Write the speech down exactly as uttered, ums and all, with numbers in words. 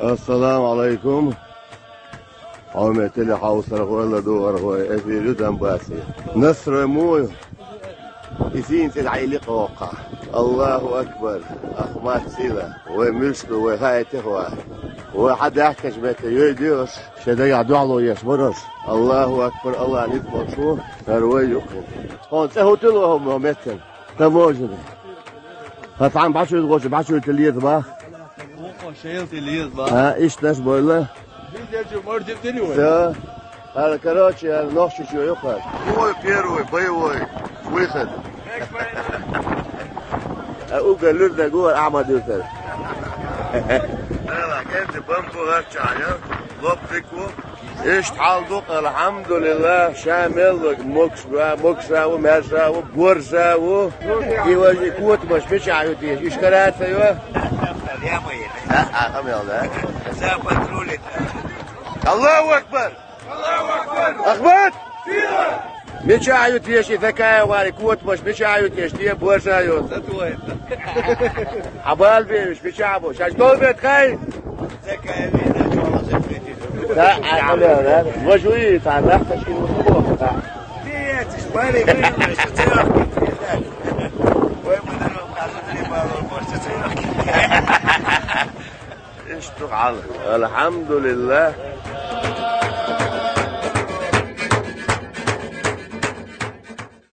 Ассаламу Ӏалайкум. Хьоматили хьовсархой, ладугӀархой, эфир ю Донбассе. Настрой муй? И сийна цӀи дӀаилли кхоккха. Аллаху акбар. Ахмат сила. Вай муьлш ду, вай хаьттехва. Вай хьа даьхкача метте йой дегӀас. Шен дагахь дуьхьало еш бараш. Аллаху акбар, Аллах ницкъ болуш ву, хӀара вай юккъе. Хьо цӀе хӀу тилла ваха ма меттан? Таможня. Хьан цхьаьна бӀачуьйта гӀочу, бӀачуьйта лета бах? Вукхо шайл тилла еза бах. А, иштта даш бойла? Биздерчу мордим дили вай? Всё. Хьара, короче, хьара нохчичо юккъе. Ой, первый, боевой, выход. А уггар луьрда гора Ахьмад юртара. Ала, кӀентий бамбу гӀаччахьа, лоп дика ву. Иштта хьал ду-кх, алхьамдулиллахӀ, ша мел варг могуш ва, могуша ву, маьрша ву, борша ву. И важа котамаш мичахь ю теша, уьш карара ца йо? А, а, къамел, да? Аллаху акбар! Ахмат! Мичахь ю теша и Закаев вари котамаш, мичахь ю теша, те борша ю? Хьан бала бе уьш, мичахь бу? Шаьш долбет хай? Да, а, а, да, да. Важа ю и цхьа нах ташкил ву, да. Иштта хьал. АлхьамдулиллахӀ.